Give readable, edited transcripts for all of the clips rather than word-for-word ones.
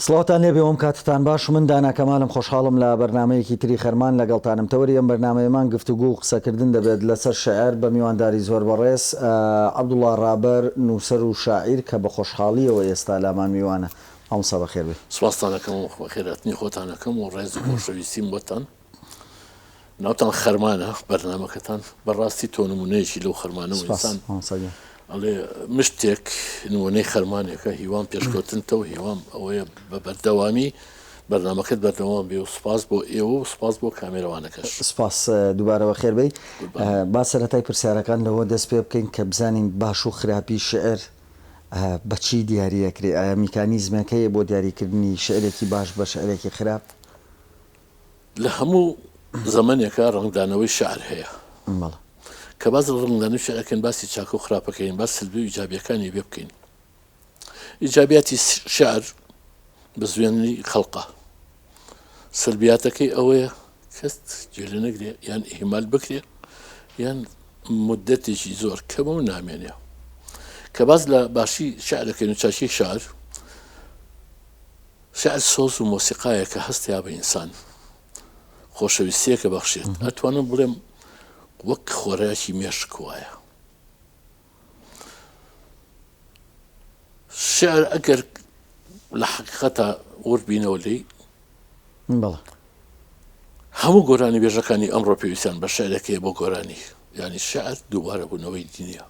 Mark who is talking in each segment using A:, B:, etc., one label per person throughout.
A: سڵاوتان لێبێ و ئەم کاتەتان باش، من دانا کەمالم خۆشحاڵم لە بەرنامەیەکی تری خەرمان لەگەڵتانم، تەوەری ئەم بەرنامەیەمان گفتوگۆ و قسەکردن دەبێت لەسەر شیعر بە میوانداری زۆر بەڕێز عەبدوڵا ڕابەر نووسەر و شاعیر کە بە خۆشحاڵیەوە ئێستا لامان میوانە. مامۆستا بەخێر بێی.
B: سوپاستان ئەکەم و بەخێرهاتنی خۆتان ئەکەم و ڕێز و خۆشەویستیم بۆتان. ناوتان خەرمانە بەرنامەکەتان بەڕاستی تۆ نمونەیەکی لەو خەرمانە و
A: سپاس
B: ئینسان
A: مامۆستا گیان.
B: ئەڵێ مشتێک نمونەی خەرمانێکە هیوام پێشکەوتنتە و هیوام ئەوەیە بە بەردەوامی بەرنامەکەت بەردەوام بێ و سوپاس بۆ ئێوە و سوپاس بۆ کامێرەوانەکەش.
A: سپاس دووبارە بەخێر بێی.
B: قوربانت.
A: با سەرەتای پرسیارەکان لەوە دەست پێ بکەین کە بزانین باش و خراپی شیعر بە چی دیاری ئەکرێ؟ ئایا میکانیزمێک هەیە بۆ دیاریکردنی شیعرێکی باش بە شیعرێکی خراپ؟
B: لە هەموو زەمەنێکا ڕەنگدانەوەی شیعر هەیە.
A: بەڵێ.
B: کە باس لە ڕەنگدانەوەی شیعر ئەکەین باسی چاکە و خراپە کەین، باس سلبی و ئیجابییەکانی بێ بکەین. ئیجابیاتی شیعر بزوێنی خەڵقە. سلبیاتەکەی ئەوەیە کەس گوێ لێ نەگرێ یان ئیهمال بکرێ یان مودەتێکی زۆر کەمە و نامێنێ. کە باس لە باشی شیعر ئەکەین و چاکی شیعر، شیعر سۆز و مۆسیقایەکە هەستیا بە ئینسان خۆشەویستیەکە بەخشێت ئەتوانم بڵێم وەک خۆراکی مێشک وایە شعر ئەگەر لە حقیقەتە ورد بینەوە لێی
A: بەڵێ
B: هەموو گۆرانی بێژەکانی ئەمڕۆ پێویستیان بە شعرێک هەیە بۆ گۆرانی یعنی شعر دووبارە بوونەوەی دنیا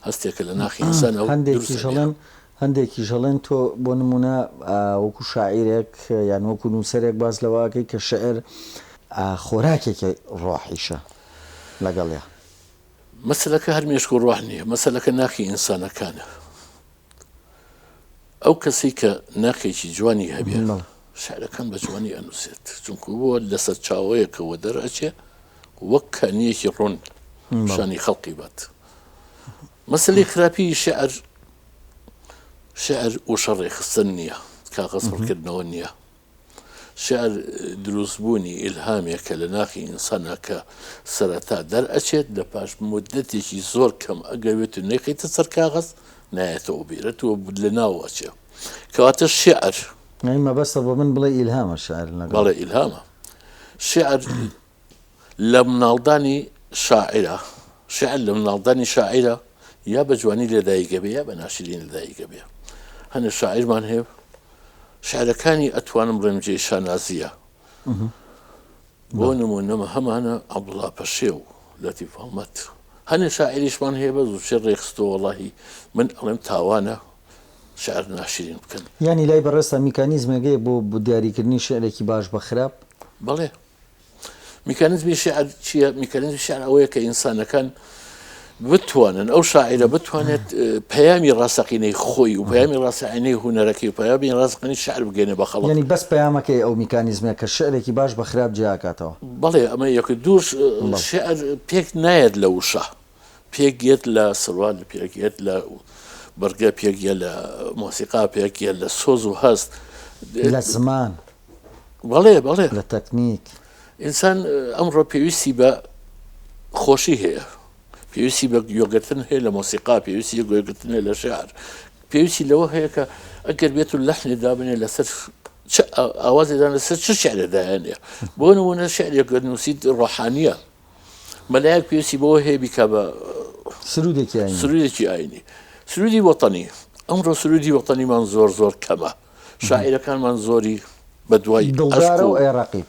B: هەستێکە لە ناخی ئینسانەوە
A: هەندێکیش ئەڵێن هەندێکیش ئەڵێن تۆ بۆ نموونە وەکو شاعیرێک یان وەکو نووسەرێک باس لەوە ئەکەی کە شعر خۆراکێکی ڕۆحیشە لەگەڵیا.
B: مەسەلەکە هەر مێشک و ڕۆح نییە، مەسەلەکە ناخی ئینسانەکانە. ئەو کەسەی کە ناخێکی جوانی هەبێ شعرەکان بە جوانی ئەنووسێت، چونکو بۆ لە سەرچاوەیەکەوە دەرئەچێ وەک کانییەکی ڕوون شانی خەڵقی بات. مەسەلەی خراپی شعر شعر وشە ڕێکخستن نییە، کاغەز پڕکردنەوە نییە. شیعر دروستبوونی ئیلهامێکە لە ناخی ئینسانا کە سەرەتا دەرئەچێت لە پاش موددەتێکی زۆر کەم ئەگەر بێت و نەیخەیتە سەر کاغەز نایەتەوە بیرت و لە ناو ئەچێ. کەواتە شیعر.
A: یانی مەبەستە بە من بڵێی ئیلهامە شیعر لەگەڵ.
B: بەڵێ ئیلهامە. شیعر لە مناڵدانی شاعیرە، شیعر لە مناڵدانی شاعیرە یا بە جوانی لەدایک ئەبێ یا بە ناشرین لەدایک ئەبێ. هەنێ شاعیرمان هەیە شیعرەکانی ئەتوانم بڵێم جێی شانازییە. بۆ نموونە هەمانە عەبدوڵا پەشێو، لەتیف هەڵمەت. هەنێ شاعیریشمان هەیە بەس وشەی ڕێکخستووە وەڵاهی من ئەڵێم تاوانە شیعر ناشرین بکەن.
A: یانی لای بەڕێزتان میکانیزمێک هەیە بۆ دیاریکردنی شیعرێکی باش بە خراپ؟
B: بەڵێ. میکانیزمی شیعر چییە؟ میکانیزمی شیعر ئەوەیە کە ئینسانەکان بتوانن ئەو شاعیرە بتوانێت پەیامی ڕاستەقینەی خۆی و پەیامی ڕاستەقینەی هونەرەکەی و پەیامی ڕاستەقینەی شیعر بگەینێ بە خەڵک.
A: یانی بەس پەیامەکەی ئەو میکانیزمە کە شیعرێکی باش بە خراپ جیاکاتەوە.
B: بەڵێ ئەمە یەک دووش شیعر پێک نایەت لە وشە پێک یەت لە سروال پێک یەت لە بڕگە پێک یە لە مۆسیقا پێک یە لە سۆز و هەست
A: لە زمان.
B: بەڵێ بەڵێ.
A: لە تەکنیک.
B: ئینسان ئەمڕۆ پێویستی بە خۆشی هەیە، پێویستی بە گوێگرتن هەیە لە مۆسیقا، پێویستی بە گوێگرتن هەیە لە شعر، پێویستی لەوە هەیە کە ئەگەر بێت و لەحنێ دابنێ لەسەر چ ئاوازێ دان لەسەر چ شعرێ دایانێ. بۆ نموونە شعرێک گەر نووسیت ڕۆحانییە، مەلایەک پێویستی بەوە هەیە بیکا بە
A: سروودێکی ئاینی.
B: سروودێکی ئاینی. سروودی وەتەنی. ئەمڕۆ سروودی وەتەنیمان زۆر زۆر کەمە. شاعیرەکانمان زۆری بە دوای
A: دڵدارە و عێراقی.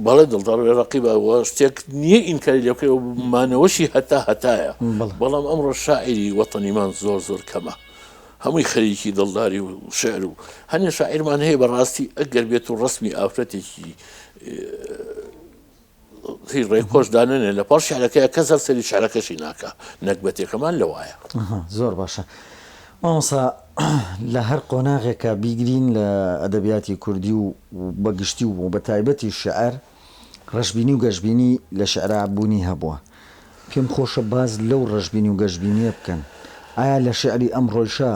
B: بەڵێ دڵدار و عێراقی بە شتێک نییە ئینکاری لێ بکەی و مانەوەشی هەتا هەتایە بەڵام ئەمڕۆ شاعیری وەتەنیمان زۆر زۆر کەمە هەمووی خەریکی دڵداری و شعر و هەنێ شاعیرمان هەیە بەڕاستی ئەگەر بێت و ڕسمی ئافرەتێکی هی ڕێکۆش دانەنێ لە پاڵ شعرەکەیا کەس هەر سەیری شعرەکەشی ناکا نەگبەتێکەمان لەوایە.
A: ئەها زۆر باشە مامۆستا لە هەر قۆناغێکا بیگرین لە ئەدەبیاتی کوردی و بە گشتی و بە تایبەتی شعر ڕەشبینی و گەشبینی لە شعرا بوونی هەبووە پێم خۆشە باس لەو ڕەشبینی و گەشبینیە بکەن ئایا لە شعری ئەمڕۆیشا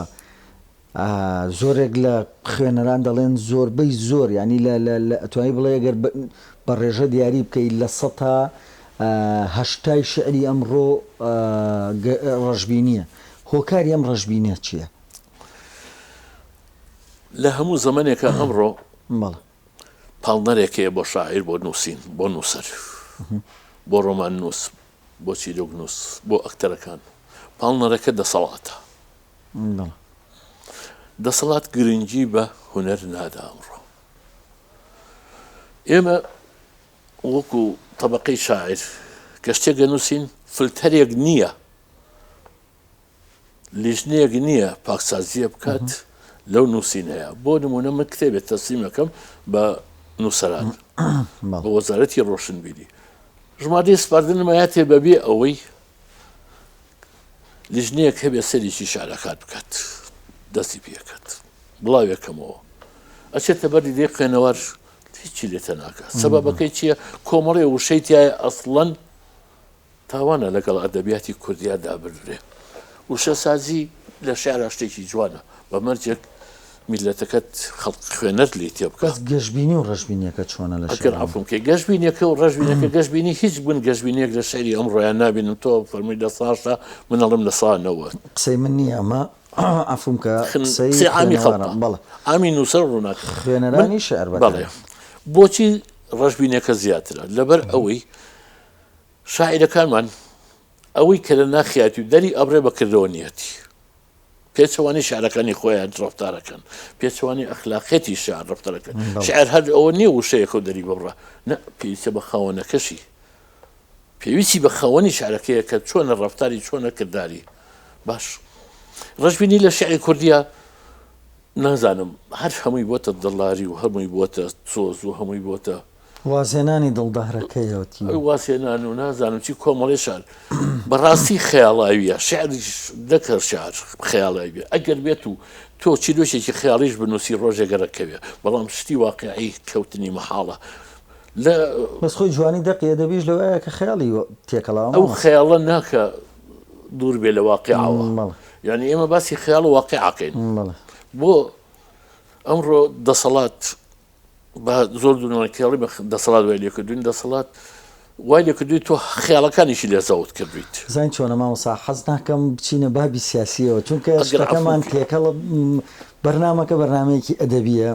A: زۆرێک لە خوێنەران دەڵێن زۆربەی زۆر یانی لە لە لە ئەتوانی بڵێ گەر بە ڕێژە دیاری بکەی لە سەتا هەشتای شیعری ئەمڕۆ ڕەشبینییە. هۆکاری ئەم ڕەشبینییە چییە؟
B: لە هەموو زەمەنێکا ئەمڕۆ پاڵنەرێک هەیە بۆ شاعیر بۆ نووسین، بۆ نووسەر، بۆ ڕۆماننووس، بۆ چیرۆکنووس، بۆ ئەکتەرەکان. پاڵنەرەکە دەسەڵاتە. دەسەڵات گرنگی بە هونەر نادا ئەمڕۆ. ئێمە وەکو تەبەقەی شاعیر کە شتێک ئەنووسین فلتەرێک نییە لیژنەیەک نییە پاکسازیە بکات لەو نووسینەیە بۆ نمونە من کتێبێت تەسلیمەکەم بە نووسەران بە وەزارەتی ڕۆشنبیری ژمارەی سپاردنمایەتێ بەبێ ئەوەی لیژنەیەک هەبێ سەرێکی شارەکان بکات دەستی پێکات بڵاوێکەمەوە ئەچێتە بەری دێ خوێنەوار هیچی لێتە ناکات سەبەبەکەی چییە کۆمەڵێ وشەی تایە ئەسڵەن تاوانە لەگەڵ ئەدەبیاتی کوردیا دابنرێ. وشەسازی لە شیعرا شتێکی جوانە، بە مەرجێک میللەتەکەت، خەڵک، خوێنەرت لێی تێبگا.
A: بەس گەشبینی و ڕەشبینیەکە چۆنە لە
B: ئەگەر
A: شیعرا؟
B: عەفوم کەی گەشبینیەکە و ڕەشبینیەکە، گەشبینی هیچ من گەشبینیەک لە شیعری ئەمڕۆیا نابینم، تۆ فەرمووی 80%، من ئەڵێم 90%.
A: قسەی من نییە ئەمە، عەفوم کە، قسەی
B: قسەی عامی
A: خوێنەوارە،
B: خەڵکە،
A: بەڵێ.
B: عامی نووسەر و ڕووناک. من
A: خوێنەرانی شیعر
B: بەڵێ.
A: بەتایبەت.
B: بۆچی ڕەشبینیەکە زیاترە؟ لەبەر ئەوەی شاعیرەکانمان ئەوەی کە لە ناخیاتی و دەری ئەبڕێ بە کردەوە نیەتی. پێچەوانەی شعرەکانی خۆیان ڕەفتارەکەن، پێچەوانەی ئەخلاقیەتی شعر ڕەفتارەکەن. شعر هەر ئەوە نییە وشەیەکە و دەری ببڕە، نا، پێویستە بە خاوەنەکەشی. پێویستی بە خاوەنی شعرەکەیە کە چۆنە ڕەفتاری، چۆنە کرداری. باش. ڕەشبینی لە شعری کوردیە نازانم هەر هەمووی بۆتە دڵاری و هەمووی بۆتە سۆز و هەمووی بۆتە
A: وازهێنانی دڵدارەکەیەتی.
B: وازهێنان و نازانم چی کۆمەڵێ شعر بەڕاستی خەیاڵاویە شعریش نەک هەر شعر خەیاڵاوی بێ ئەگەر بێت و تۆ چیرۆکێکی خەیاڵیش بنووسی ڕۆژێک گەرەکەوێ بەڵام شتی واقعی کەوتنی مەحاڵە لە
A: بەس خۆی جوانی دەقی ئەدەبیش لەوەیە کە خەیاڵی تێکەڵاوە
B: ئەو
A: مامۆستا.
B: خەیاڵە ناکا دوور بێ لە واقیعەوە
A: بەڵێ.
B: یانی ئێمە باسی خەیاڵ و واقیع ئەکەین
A: بەڵێ.
B: بۆ ئەمڕۆ دەسەڵات با زۆر دوورمان کێڵی بە دەسەڵات وای لێکردوین دەسەڵات وای لێکردوی تۆ خیاڵەکانیشی لێ زەوت کردویت.
A: زانی چۆنە مامۆستا حەز ناکەم بچینە بابی سیاسیەوە چونکە
B: ئەگەر عەفوم
A: شتەکەمان
B: کەی.
A: تێکەڵە بەرنامەکە بەرنامەیەکی ئەدەبیە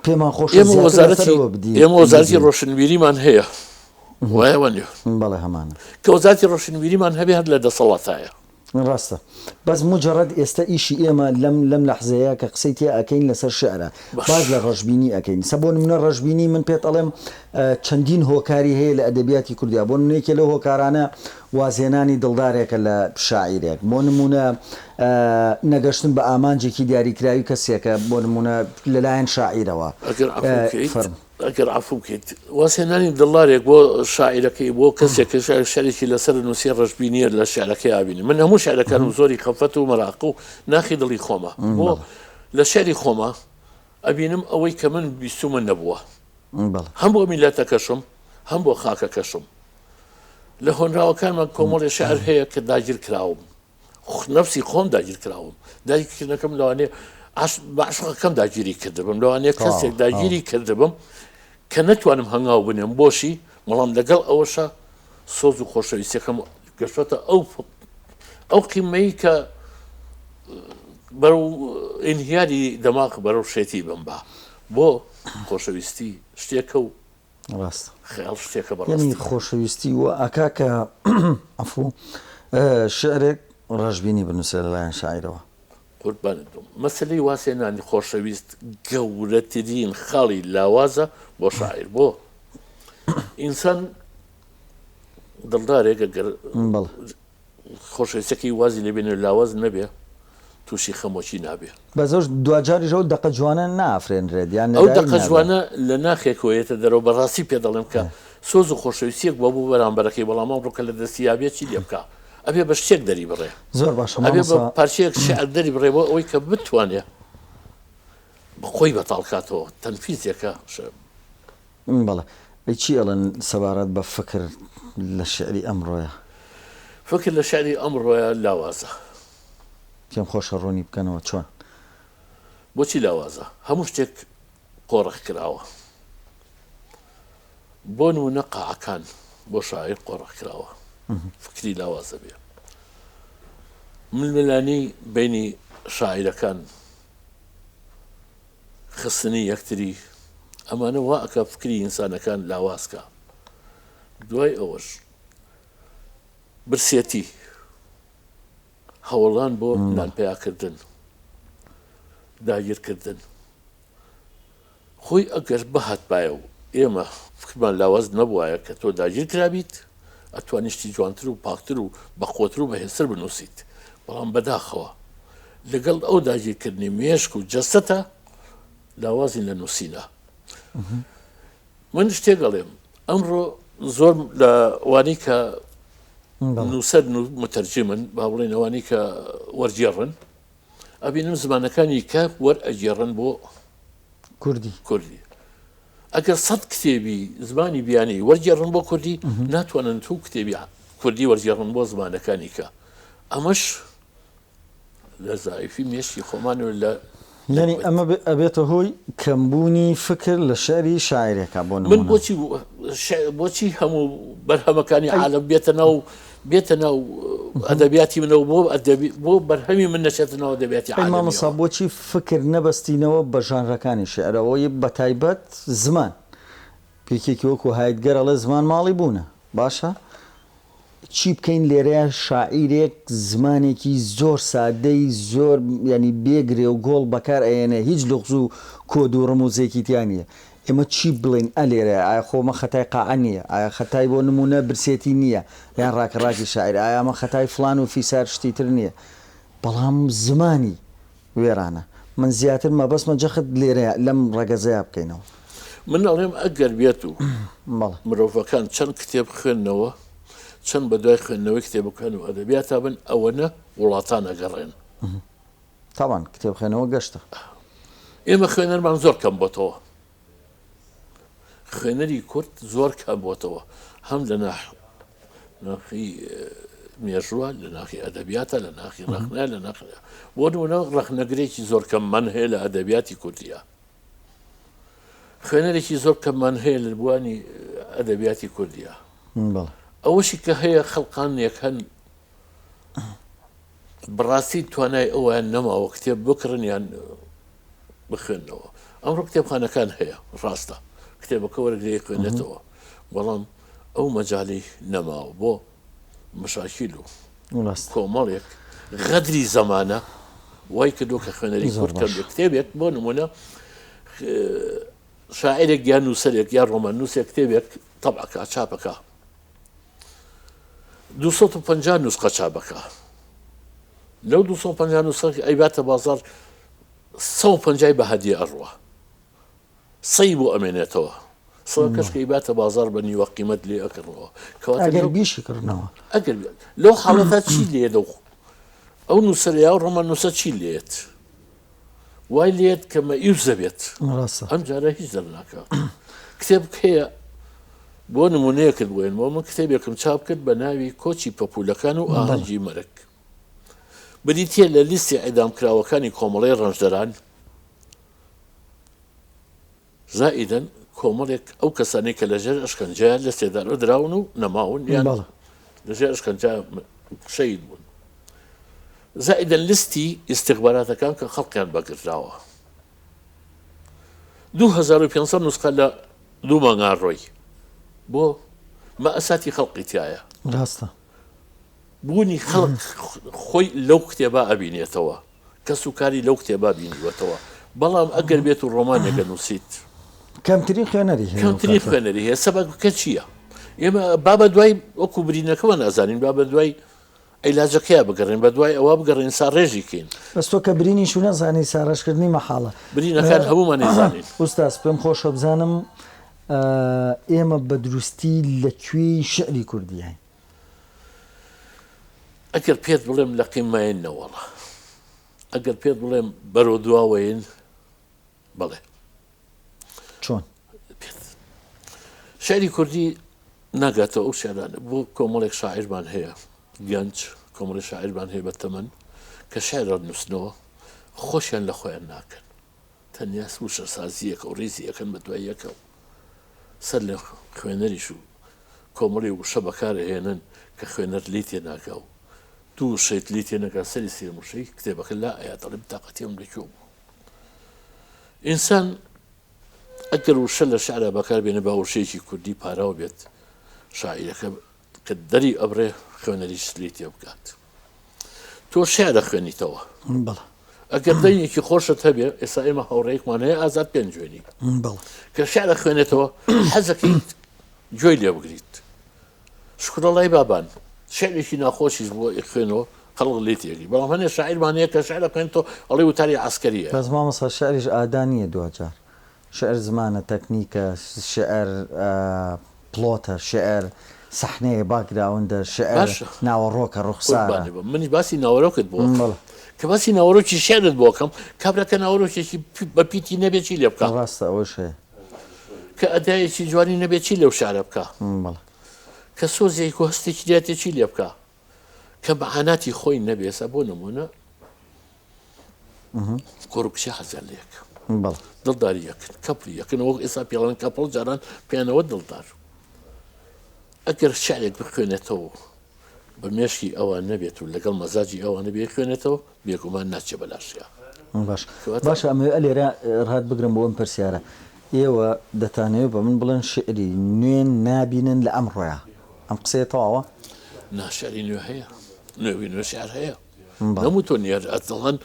A: پێمان خۆشە
B: ئێمە
A: زیاتر
B: وەزارەتی
A: لەسەرەوە بدی
B: ئێمە وەزارەتی
A: بدین.
B: ڕۆشنبیریمان هەیە وایە وانیە؟
A: بەڵێ هەمانە.
B: کە وەزارەتی ڕۆشنبیریمان هەبێ هەر لە دەسەڵاتایە.
A: ڕاستە بەس موجەڕەد ئێستە ئیشی ئێمە لەم لەم لەحزەیە کە قسەی تیا ئەکەین لەسەر شعرە
B: باش.
A: باس لە ڕەشبینی ئەکەین سە بۆ نمونە ڕەشبینی من پێت ئەڵێم چەندین هۆکاری هەیە لە ئەدەبیاتی کوردیا بۆ نمونە یەکێ لەو هۆکارانە وازهێنانی دڵدارێکە لە شاعیرێک بۆ نمونە نەگەشتن بە ئامانجێکی دیاریکراوی کەسێکە بۆ نمونە لەلایەن شاعیرەوە
B: ئەگەر عەفوم بکەیت
A: فەرموو.
B: ئەگەر عەفوم بکەیت وازهێنانی دڵدارێک بۆ شاعیرەکەی بۆ کەسێک کە شعر شعرێکی لەسەر نووسی ڕەشبینیە لە شعرەکەی ئابینی من هەموو شعرەکانم زۆری خەفەت و مەراق و ناخی دڵی خۆمە بۆ لە شعری خۆمە ئەبینم ئەوەی کە من بیستومە نەبووە هەم بۆ میلەتەکەشم هەم بۆ خاکەکەشم لە هۆنراوەکانمان کۆمەڵی شعر هەیە کە داگیر کراوم نەفسی خۆم داگیر کراوم داگیرکردنەکەم لەوانەیە بە عشقەکەم داگیری کردبم لەوانەیە کەسێک داگیری کردبم کە نەتوانم هەنگاو بنێم بۆشی بەڵام لەگەڵ ئەوەشە سۆز و خۆشەویستەکەم گەشتە ئەو ئەو قیمەی کە بەرەو ئینهیاری دەماغ بەرەو شێتی بم بە بۆ خۆشەویستی شتێکە و
A: ڕاستە
B: خەیاڵ شتێکە
A: یعنی
B: بەڕاستی.
A: خۆشەویستی وا ئەکا کە عەفوو شیعرێک ڕەشبینی بنووسرێ لەلایەن شاعیرەوە.
B: قوربانت بم مەسەلەی وازهێنانی خۆشەویست گەورەترین خاڵی لاوازە بۆ شاعیر بۆ ئینسان دڵدارێک ئەگەر
A: بەڵێ.
B: خۆشەویستەکەی وازی لێ بێنێ و لاواز نەبێ تووشی خەمۆکی نابێ.
A: بەس ئەوش دواجاریش ئەو دەقە جوانە نائافرێنرێت یان
B: ئەو
A: لەدایک
B: دەقە
A: نابێ.
B: جوانە لە ناخێکەوە یەتە دەرەوە بەڕاستی پێ دەڵێم کە سۆز و خۆشەویستیەک بوە بۆ بەرامبەرەکەی بەڵام ئەمڕۆ کە لە دەستی یابێ چی لێ بکا ئەبێ بە شتێک دەری بڕێ
A: زۆر باشە
B: ئەبێ بە
A: مامۆستا.
B: پارچەیەک شیعر دەری بڕێ بۆ ئەوەی کە بتوانێ خۆی بەتاڵ کاتەوە تەنفیزێکە
A: بەڵێ. ئەی چی ئەڵێن سەبارەت بە فکر لە شیعری ئەمڕۆیا؟
B: فکر لە شیعری ئەمڕۆیا لاوازە.
A: پێم خۆشە ڕوونی بکەنەوە چۆن؟
B: بۆچی لاوازە؟ هەموو شتێک قۆرخ کراوە. بۆ نموونە قاعەکان بۆ شاعیر قۆرخ کراوە. فکری لاواز ئەبێ. ململانێی بەینی شاعیرەکان. خستنی یەکتری ئەمانە وا ئەکا فکری ئینسانەکان لاواز کا. دوای ئەوەش برسێتی، هەوڵان بۆ نان پەیاکردن، داگیرکردن. خۆی ئەگەر بهاتبایە و ئێمە فکرمان لاواز نەبوایە کە تۆ داگیر کرابیت ئەتوانی شتی جوانتر و پاکتر و بەقوەتر و بەهێزتر بنووسیت، بەڵام بەداخەوە لەگەڵ ئەو داگیرکردنی مێشک و جەستەتە لاوازین لە نووسینا. من شتێک ئەڵێم ئەمڕۆ زۆر لە وانەی کە نووسەرن و متەرجمن با بڵێین ئەوانەی کە وەرگێڕن ئەبینم زمانەکانی کە وەرئەگێڕن بۆ
A: کوردی
B: کوردی ئەگەر سەد کتێبی زمانی بیانی وەرگێڕن بۆ کوردی ناتوانن تو کتێبی کوردی وەرگێڕن بۆ زمانەکانی کە ئەمەش لە زایفی مێشکی خۆمان و لە
A: یانی ئەمە ئەبێتە هۆی کەمبوونی فکر لە شعری شاعیرێکا بۆ
B: نموونە. من بۆچی بۆچی هەموو بەرهەمەکانی عالەم بێتە ناو بێتە ناو ئەدەبیاتی منەوە بۆ ئەدەبی بۆ بەرهەمی من نەچێتە ناو ئەدەبیاتی
A: ئەی مامۆستا
B: عالەمیەوە.
A: بۆچی فکر نەبەستینەوە بە ژانرەکانی شیعرەوە بە تایبەت زمان یەکێکی وەکو هایدگەر ئەڵێ زمان ماڵی بوونە باشە چی بکەین لێرەیا شاعیرێک زمانێکی زۆر سادەی زۆر یانی بێ گرێ و گۆڵ بەکار ئەیەنێ هیچ لوغز و کۆد و ڕموزێکی تیا نیە ئێمە چی بڵێین ئە لێرەیا ئایا خۆ ئەمە خەتای قاعە نیە ئایا خەتای بۆ نمونە برسێتی نیە یان ڕاکەڕاکی شاعیر ئایا ئەمە خەتای فڵان و فیسار شتی تر نیە بەڵام زمانی وێرانە. من زیاتر مەبەستمە جەخت لێرەیا لەم ڕەگەزەیا بکەینەوە.
B: من ئەڵێم ئەگەر بێت و
A: بەڵێ.
B: مرۆڤەکان چەند کتێب بخوێننەوە، چەند بە دوای خوێندنەوەی کتێبەکان و ئەدەبیاتا بن، ئەوەنە وڵاتان ئەگەڕێن.
A: تەبعەن کتێب خوێنەوە گەشتە.
B: ئێمە خوێنەرمان زۆر کەم بۆتەوە. خوێنەری کورد زۆر کەم بۆتەوە هەم لە ناخی مێژووە لە ناخی ئەدەبیاتە لە ناخی ڕەخنە لە ناخ بۆ نمونە ڕەخنەگرێکی زۆر کەممان هەیە لە ئەدەبیاتی کوردیە خوێنەرێکی زۆر کەممان هەیە لە بوانی ئەدەبیاتی کوردیە ئەوەشی کە هەیە خەڵقانێک هەن بەڕاستی توانای ئەویان نەماوە کتێب بکڕن یان بخوێنەوە ئەمڕۆ کتێبخانەکان هەیە ڕاستە کتێبەکە وەرگری خوێنێتەوە بەڵام ئەو مەجالی نەماوە بۆ مشاکیل و کۆمەڵێک غەدری زەمانە وای کردو کە خوێنەری کورد کەم کتێبێک بۆ نمونە شاعرێک یان نووسەرێک یان ڕۆمان نووسێک کتێبێک تەبعەکە چاپەکە 250 نوسخە چاپەکە لەو 250 نوسخە ئەیباتە بازار 150 بە هەدیە ئەڕوا سەی بۆ ئەمێنێتەوە سەکەش کە ئیباتە بازار بە نیوە قیمەت لێ ئەکڕنەوە
A: کەواتە ئەگەر بیشی کڕنەوە
B: ئەگەر لەو حاڵەتە چی لێ دەو ئەو نووسەر یا ڕۆمان نووسە چی لێت وای لێت کە مەئیوس دەبێت
A: ڕاستە
B: ئەم جارە هیچ دەرناکا کتێب هەیە بۆ نمونەیەکت بۆێنمەوە من کتێبێکم چاپ کرد بە ناوی کۆچی پەپولەکان و ئاهەنگی مەرگ بریتە لە لیستی ئەدامکراوەکانی کۆمەڵی ڕەنجدەران زائیدەن کۆمەڵێک ئەو کەسانەی کە لەژێر ئەشکەنجە لە سێدارە دراون و نەماون یان لەژێر ئەشکەنجە شەهید بوون زائیدەن لیستی ئیستیخباراتەکان کە خەڵکیان بەگرراوە 2500 نسخە لە دوو مانگا ڕۆی بۆ مەئساتی خەڵقی تایە
A: ڕاستە
B: بوونی خەڵک خۆی لەو کتێبە ئەبینێتەوە کەس و کاری لەو کتێبە بینیوەتەوە بەڵام ئەگەر بێت و ڕۆمانێکە نووسیت
A: کەمترین خوێنەری
B: هەیە کەمترین خوێنەری هەیە سەبەکە چییە؟ ئێمە با بە دوای وەکو برینەکەمان ئازانین با بە دوای عیلاجەکەیا بگەڕێن بە دوای ئەوە بگەڕێن ساڕێژی کەین.
A: بەس تۆ کە برینیش و نەزانی ساڕێژکردنی مەحاڵە.
B: برینەکان هەموومان ئەیزانین.
A: ئوستاز پێم خۆشە بزانم ئێمە بە دروستی لە کوێی شیعری کوردیین؟
B: ئەگەر پێت بڵێم لە قیممەین نەوەڵا. ئەگەر پێت بڵێم بەرەو دواوەین بەڵێ.
A: چۆن؟
B: پێت شعری کوردی ناگاتەوە ئەو شعرانە بۆ کۆمەڵێک شاعیرمان هەیە گەنج کۆمەڵی شاعیرمان هەیە بە تەمەن کە شعر نووسنەوە خۆشیان لە خۆیان ناکەن تەنیا وشەسازییەکە و ڕیزی ئەکەن بە دوای یەکە و سەر لە خوێنەریش و کۆمەڵی وشە بەکار ئەهێنن کە خوێنەر لێی تێناگا و دوو وشەیت لێی تێنەگا سەری سێیەم وشەی کتێبەکە لا ئەیات ئەڵێ بتاقەتی ئەم لە کوێ بوو. ئینسان ئەگەر وشە لە شعرا بەکار بێنێ با وشەیەکی کوردی پاراو بێت شاعیرەکە کە دەری ئەبڕێ خوێنەریش لێی تێبگات. تۆ شعر ئەخوێنیتەوە
A: بەڵێ.
B: ئەگەر دەنگێکی خۆشت هەبێ ئێستا ئێمە هاوڕێیەکمان هەیە ئازاد پێنجوێنی
A: بەڵێ.
B: کە شعر ئەخوێنێتەوە حەزەکەیت گوێی لێ بگریت. شکرەڵای بابان شعرێکی ناخۆشیش بۆ ئەخوێنەوە خەڵک لێی تێگەی بەڵام هەنێ شاعیرمان هەیە کە شعر ئەخوێنێتەوە ئەڵێ وتاری عەسکەرییە.
A: بەس مامۆستا شعریش ئادا نییە دواجار شعر زمانە، تەکنیکە، شعر پڵۆتە، شعر سەحنەیە، باکگراوندە، شعر
B: باشە
A: ناوەڕۆکە، ڕوخسارە.
B: قوربانی بم منیش باسی ناوەرۆکت بۆ ئەکەم
A: بەڵێ.
B: کە باسی ناوەرۆکی شعرت بۆ ئەکەم کابرا کە ناوەرۆکێکی بە پیتی نەبێ چی لێ بکا؟
A: ڕاستە ئەوەش هەیە.
B: کە ئەدایەکی جوانی نەبێ چی لەو شعرە بکا؟
A: بەڵێ.
B: کە سۆزێک و هەستێکی نەیاتێ چی لێ بکا؟ کە مەعاناتی خۆی نەبێ ئێستا بۆ نموونە کوڕ و کچە حەزیان لە یەک دڵداری یەکن کەپڵی یەکن وەک ئێستا پێڵەن کەپڵ جاران پێیانەوە دڵدار ئەگەر شعرێک بخوێنێتەوە بە مێشکی ئەوان نەبێت و لەگەڵ مەزاجی ئەوان نەبێ خوێنێتەوە بێگومان ناچێ بەلاشیا
A: باش باشە ئەمەوێ ئەلێرە ڕات بگرم بۆ ئەم پرسیارە ئێوە دەتانەوێت بە من بڵێن شعری نوێ نابینن لە ئەمڕۆیا ئەم قسەیە تەواوە؟
B: نا شعری نوێ هەیە نوێ نوێ شعر هەیە نەموتۆ نییە ئەتڵەن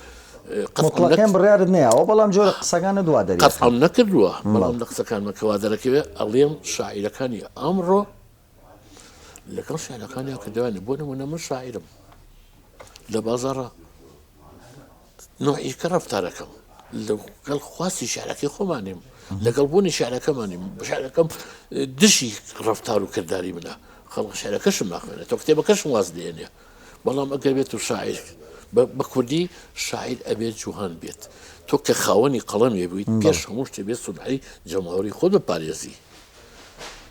A: مطلقیان بڕیارت نەیاوە بەڵام جۆرە قسەکانت وا دەری
B: قەتعم نەکردووە بەڵام لە قسەکانمە کە وا دەرەکەوێ ئەڵێم شاعیرەکانی ئەمڕۆ لەگەڵ شعرەکانیان کردوانە بۆ نمونە من شاعیرم لە بازاڕە نوعی کە ڕەفتارەکەم لەگەڵ خواستی شعرەکەی خۆمانیم لەگەڵ بوونی شعرەکەمانیم شعرەکەم دژی ڕەفتار و کرداری منە خەڵک شعرەکەشم ناخوێنێتەوە کتێبەکەشم واز لێنێ بەڵام ئەگەر بێت و شاعیر بە کوردی شاعیر ئەبێت جوهان بێت تۆ کە خاوەنی قەڵەمێ بوویت پێش هەموو شتێ بێت سومعەی جەماوەری خۆت بپارێزی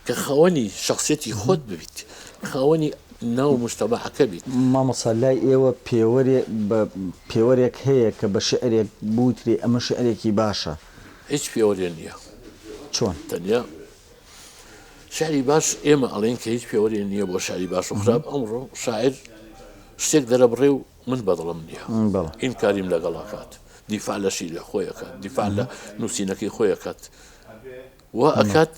B: کە خاوەنی شخصیەتی خۆت ببیت خاوەنی ناو مجتەمەعەکە بیت.
A: مامۆستا لای ئێوە پێوەرێ بە پێوەرێک هەیە کە بە شیعرێک بوترێ ئەمە شیعرێکی باشە؟
B: هیچ پێوەرێ نییە.
A: چۆن؟
B: تەنیا شعری باش ئێمە ئەڵێن کە هیچ پێوەرێ نییە بۆ شعری باش و خراپ ئەمڕۆ شاعر شتێک دەرەبڕێ و من بەدڵم نییە ئینکاریم لەگەڵ ئەکات دیفاع لە شیرە خۆی ئەکات دیفاع لە نووسینەکەی خۆی ئەکات وا ئەکات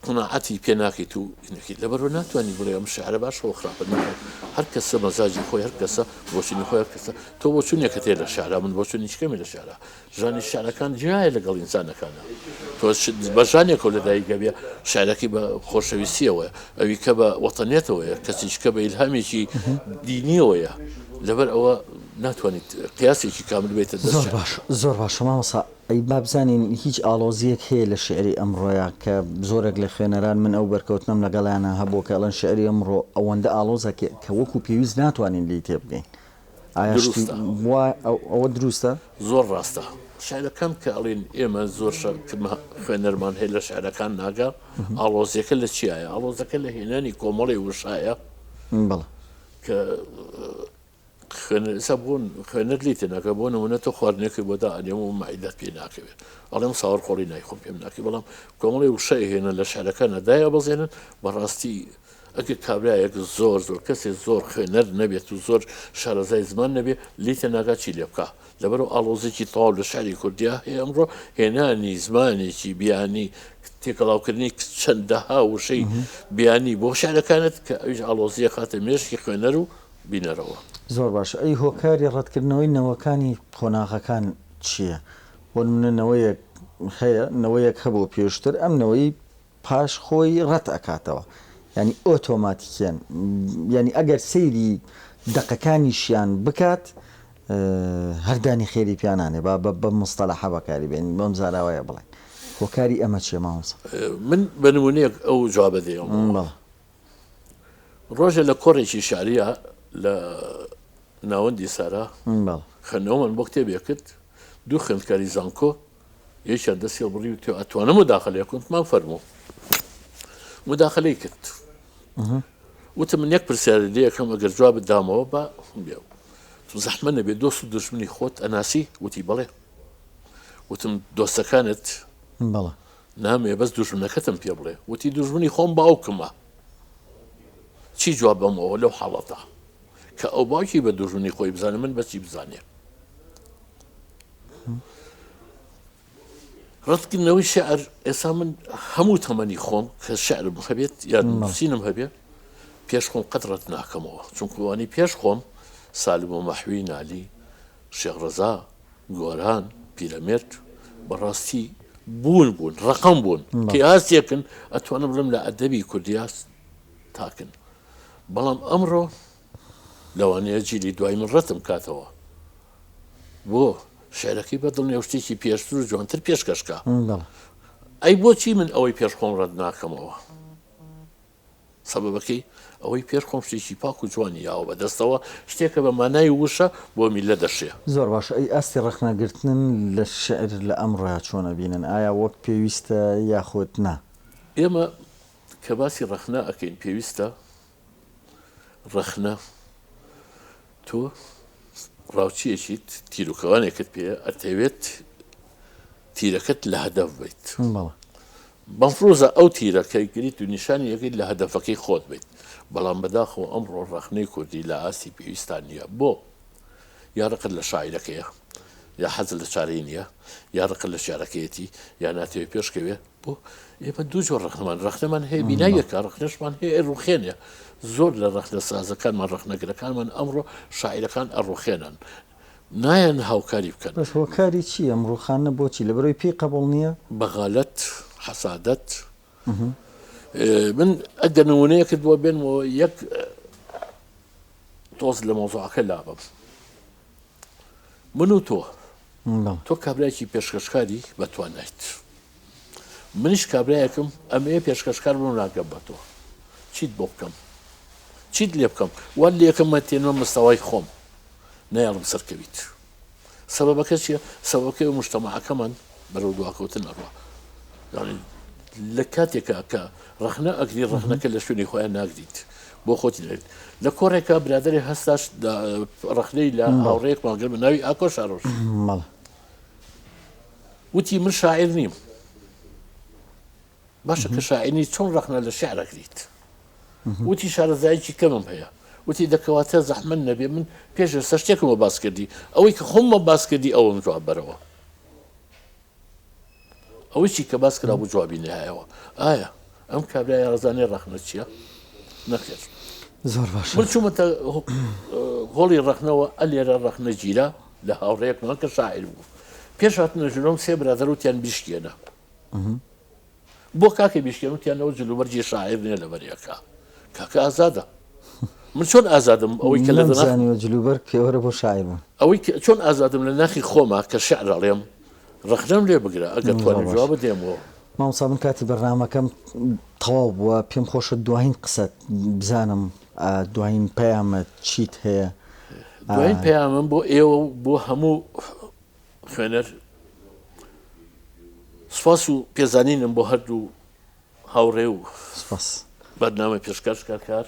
B: قناعەتی پێ ناکەیت و نەکەیت لەبەرەوە ناتوانانی بڵێ ئەم شعرە باشە و خراپە ناکەن هەر کەسە مەزاجی خۆی هەر کەسە بۆچونی خۆی هەر کەسە تۆ بۆچونێکت هەیە لە شعرا من بۆچونی کەمی لە شعرا ژانی شعرەکان جیایە لەگەڵ ئینسانەکانە تۆ بە ژانێکەوە لەدایک ئەبێ شعرەکەی بە خۆشەویستیەوەیە ئەوی کە بە وەتەنیەتەوەیە کەسیش کە بە ئیلهامێکی دینیەوەیە لەبەر ئەوە ناتوانیت قیاسێکی کامل بێتە دەست
A: زۆر باش زۆر باشە مامۆستا ئەی با بزانین هیچ ئاڵۆزییەک هەیە لە شیعری ئەمڕۆیا کە زۆرێک لە خوێنەران من ئەو بەرکەوتنەم لەگەڵیانا هەبووە کە ئەڵێن شیعری ئەمڕۆ ئەوەندە ئاڵۆزە کە وەکو پێویست ناتوانین لێی تێبگەین ئایا شتی
B: دروستە.
A: وا ئەوە دروستە؟
B: زۆر ڕاستە شعرەکان کە ئەڵێن ئێمە زۆر خوێنەرمان هەیە لە شعرەکان ناگا ئاڵۆزیەکە لە چیایە ئاڵۆزەکە لە هێنانی کۆمەڵی وشایە
A: بەڵێ.
B: کە خوێنەر ئێستا بۆ خوێنەر لێی تێناگا بۆ نمونە تۆ خواردنێکی بۆ دائەنێم و مەعیدەت پێ ناکەوێت ئەڵێم ساوەر قۆڵی نایخۆم پێم ناکەی بەڵام کۆمەڵی وشە هێنن لە شعرەکانە دایەبەزێنن بەڕاستی ئەگەر کابرایەک زۆر زۆر کەسێ زۆر خوێنەر نەبێت و زۆر شارەزای زمان نەبێ لێی تێناگا چی لێ بکا لەبەرئەوە ئاڵۆزیی تەواو لە شعری کوردیا هەیە ئەمڕۆ هێنانی زمانێکی بیانی تێکەڵاوکردنی چەندەها وشەی بیانی بۆ شعرەکانت کە ئەویش ئاڵۆزی ئەخاتە مێشکی خوێنەر و بینەرەوە.
A: زۆر باشە ئەی هۆکاری ڕەتکردنەوەی نەوەکانی قۆناغەکان چییە؟ بۆ نمونە نەوەیەک هەیە نەوەیەک هەبوو پێشتر ئەم نەوەی پاش خۆی ڕەت ئەکاتەوە یانی ئۆتۆماتیکیەن یانی ئەگەر سەیری دەقەکانیشیان بکات هەر دانی خێری پیا نانێ با بەم مستەلەحە بەکاری بێنین بەم زاراوەیە بڵێین هۆکاری ئەمە چیە مامۆستا؟
B: من بە نمونەیەک ئەو جوابە دەیەمەوە.
A: بەڵێ.
B: ڕۆژێ لە کۆڕێکی شعرییا لە ناوەندی سارا
A: بەڵێ.
B: خوێندنەوەمان بۆ کتێبێک کرد، دوو خوێندکاری زانکۆ یەکیان دەستی هەڵبڕی وتی ئەتوانم موداخەلەیە بکەم؟ وتمان فەرموو. موداخەلەی کرد. وتم من یەک پرسیارت لێ ئەکەم ئەگەر جوابت دامەوە با بێ. وتم زەحمەت نەبێ دۆست و دوژمنی خۆت ئەناسی؟ وتی بەڵێ. وتم دۆستەکانت؟
A: بەڵێ.
B: نامەوێ بەس دوژمنەکەتم پێ بڵێ. وتی دوژمنی خۆم باوکمە. چی جواب بەمەوە لەو حاڵەتە؟ کە ئەو باوکی بە دوژمنی خۆی بزانێ من بە چی بزانێ؟ ڕەتکردنەوەی شیعر، ئێستا من هەموو تەمەنی خۆم کە شیعرم هەبێت یان نووسینم هەبێ پێش خۆم قەت ڕەت ناکەمەوە، چونکە ئەوانەی پێش خۆم سالم و مەحوی، نالی، شێخ ڕەزا، گۆران، پیرەمێرد بەڕاستی بوون بوون، ڕەقەم بوون، قیاسێکن ئەتوانم بڵێم لە ئەدەبی کوردیا تاکن، بەڵام ئەمڕۆ لەوانەیە جیلی دوای من ڕەتم کاتەوە. بۆ شعرەکەی بە دڵنیە شتێکی پێشتر و جوانتر پێشکەش کا ئەی بۆچی من ئەوەی پێش خۆم ڕەت ناکەمەوە سەبەبەکەی ئەوەی پێش خۆم شتێکی پاک و جوانی یاوە بەدەستەوە شتێکە بە مانای وشە بۆ میلە دەشێ.
A: زۆر باش ئەی ئاستی ڕەخنەگرتنن لە شعر لە ئەمڕۆیا چۆن ئەبینن ئایا وەک پێویستە یاخود نا؟
B: ئێمە کە باسی ڕەخنە ئەکەین پێویستە ڕەخنە تۆ ڕاوچیەکیت تیروکەوانێکت پێ ئەتەوێت تیرەکەت لە هەدەف بیت بەفرۆزە ئەو تیرەکەی گریت و نیشانی یەکەیت لە هەدەفەکەی خۆت بیت بەڵام بەداخەوە ئەمڕۆ ڕەخنەی کوردی لە ئاستی پێویستان نییە بۆ یا ڕقت لە شاعیرەکەیە یا حەزت لە چارەی نییە یا ڕقت لە شعرەکەیەتی یا ناتەوێت پێشکەوێ بۆ ئێمە دوو جۆر ڕەخنەمان ڕەخنەمان هەیە بینایەکە ڕەخنەشمان هەیە ڕوخێنێ زۆر لە ڕەخنە سازەکانمان ڕەخنەگرەکانمان ئەمڕۆ شاعیرەکان ئەڕوخێنن نایەن هاوکاری بکەن.
A: بەس هۆکاری چی ئەم ڕوخانە بۆچی لەبەرەوەی پێی قبوڵ نییە؟
B: بەغالەت، حەسادەت، من ئەگەر نمونەیەکت بۆ بێنمەوە یەک تۆز لە مەوزوعەکە لابەم من و تۆ تۆ کابرایەکی پێشکەشکاری بەتوانایت منیش کابرایەکم ئەمەیە پێشکەشکار بم ناگەم بە تۆ چیت بۆ بکەم چیت لێ بکەم وات لێکەم مە تێنمە مستەوای خۆم نایەڵم سەرکەویت سەبەبەکە چیە سەبەبەکەی مجتەمەعەکەمان بەرەو دواکەوتن ئەڕوا یانی لە کاتێکا کە ڕەخنە ئەگری ڕەخنەکە لە شوێنی خۆیان ناگریت بۆ خۆتی نەرێت لە کۆڕێکا برادێ هەستاش ڕەخنەی لە هاوڕێکمان گرت بە ناوی ئاکۆ شارۆش وتی من شاعیر نیم باشە کە شاعیر نی چۆن ڕەخنە لە شعر ئەگریت وتی شارەزایەکی کەمم هەیە وتی دەکەواتە زەحمەت نەبێ من پێش ئێستا شتێکمە باس کردی ئەوەی کە خۆممە باس کردی ئەوەم جواب بەرەوە ئەوەی چی کە باس کرا بوو جوابی نایەوە ئایا ئەم کابرای ڕزانێ ڕەخنە چییە نەخێر
A: زۆر باش
B: من چوومەتە هۆڵی ڕەخنەوە ئەلێرە ڕەخنە گیرا لە هاوڕێیەکمان کە شاعیر بوو پێش هاتنە ژورەوەم سێ برادەر وتیان بیشکێنە بۆ کاکە بیشکێن وتیان ئەوە جلوبەرگی شاعیر نییە لەبەری ئەکا کاکە ئازادە من چۆن ئازادم ئەوەی کە لە ناخ
A: نەمزانیوە جلوبەرگ پێوەرە بۆ شاعیر بوون.
B: ئەوەی کە چۆن ئازادم لە ناخی خۆما کە شعر ئەڵێم ڕەخنەم لێ بگرە ئەگەر
A: زۆر
B: توانی
A: باش
B: جوابت دێمەوە.
A: مامۆستا من کاتی بەرنامەکەم تەواو بووە پێم خۆشە دواین قسەت بزانم دواین پەیامت چیت هەیە؟
B: دواین پەیامم بۆ ئێوە و بۆ هەموو خوێنەر سوپاس و پێزانینم بۆ هەردوو هاوڕێ و
A: سپاس
B: بەرنامە پێشکەش کار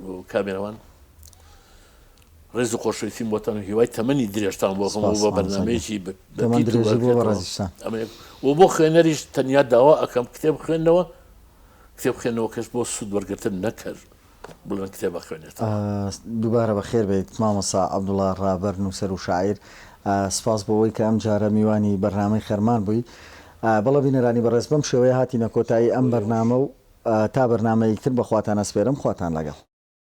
B: و کامێرەوان ڕێز و خۆشەویستیم بۆتان و هیوای تەمەنی درێژتان بۆ هەموو بە بەرنمەیەکی و بۆ خوێنەریش تەنیا داوا ئەەکەم کتێب خوێندنەوە کتێب خوێندنەوەکەش بۆ سوود وەرگتن نەکرد بڵێن کتێب ئەخوێنێتەوە.
A: دووبارە بەخێر بێیت مامۆستا عەبدوڵا ڕابەر نووسەر و شاعیر سپاس بۆ ئەوەی کە ئەم جارە میوانی بەرنامەی خەرمان بووی بەڵێ بینەرانی بەڕێز بەم شێوەیە هاتینە کۆتایی ئەم بەرنامە و تا بەرنامەیەکی تر بە خواتان ئەسپێرم خواتان لەگەڵ.